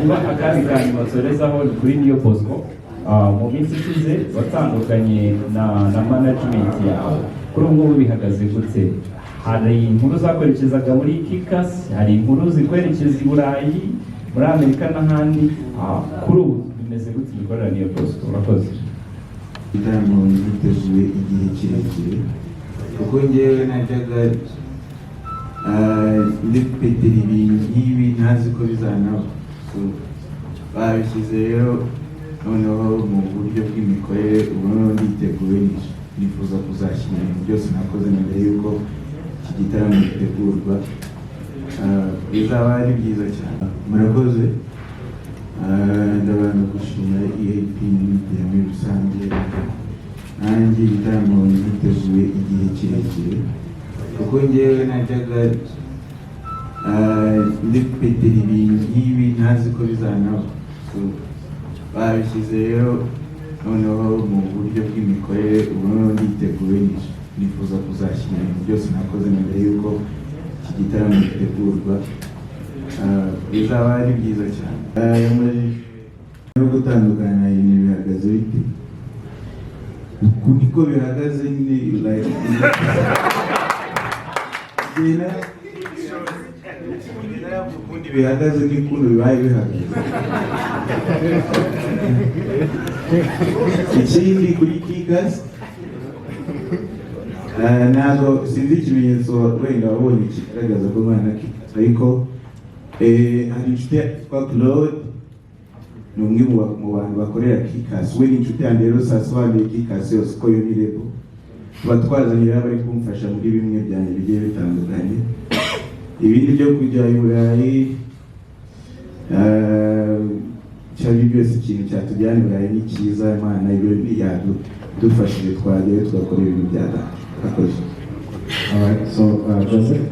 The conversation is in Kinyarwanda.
Hanyuma akandi ka nyuma nsorezaho ni kuri Niyo Bosco. Mu minsi ishize watandukanye na management yawe. Kuri ubu ngubu bihagaze gute? Hari inkuru zakwerekezaga muri Kikac, hari inkuru zikwerekeza i Burayi, muri Amerika n'ahandi. Kuri ubu bimeze gute imikorere ya Niyo Bosco? Urakoze. Igitaramo giteguye igihe kirekire, kuko ngewe najyaga ndipetera ibintu nk'ibi ntazi ko bizanaba. So, babishyize rero noneho mu buryo bw'imikorere, ubu noneho nditeguye, nifuza kuzashyira ibintu byose nakoze na mbere y'uko iki gitaramo gitegurwa. Bizaba ari byiza cyane. Murakoze. Ndabanza gushimira EAP Media muri rusange. Nanjye igitaramo giteguye igihe kirekire, kuko ngewe najyaga ndipetera ibintu nk'ibi ntazi ko bizanaba. So, babishyize rero noneho mu buryo bw'imikorere, ubu noneho nditeguye, nifuza kuzashyira ibintu byose nakoze na mbere y'uko iki gitaramo gitegurwa. Bizaba ari byiza cyane. No gutandukana, ibintu bihagaze bite? Uku niko bihagaze nyine, like genda ukundi bihagaze n'ukuntu bibaye bihagaze. Ikindi kuri Kikac, ntabwo sinzi ikimenyetso wenda wabonye kigaragaza ko mwana Kikac, ariko hari inshuti yitwa Claude, ni umwe mu bantu bakorera Kikac. We ni inshuti yanjye rero, sasobanuye Kikac yose ko yo ni label tuba twazanye rero, bari kumfasha muri bimwe byanjye bigiye bitandukanye. Ibindi byo kujya i Burayi, cyangwa byose, ikintu cyatujyana i Burayi ni cyiza. Imana ibyo yadufashije, twajyayo tugakora ibintu bya data. Murakoze. All right, so Joseph.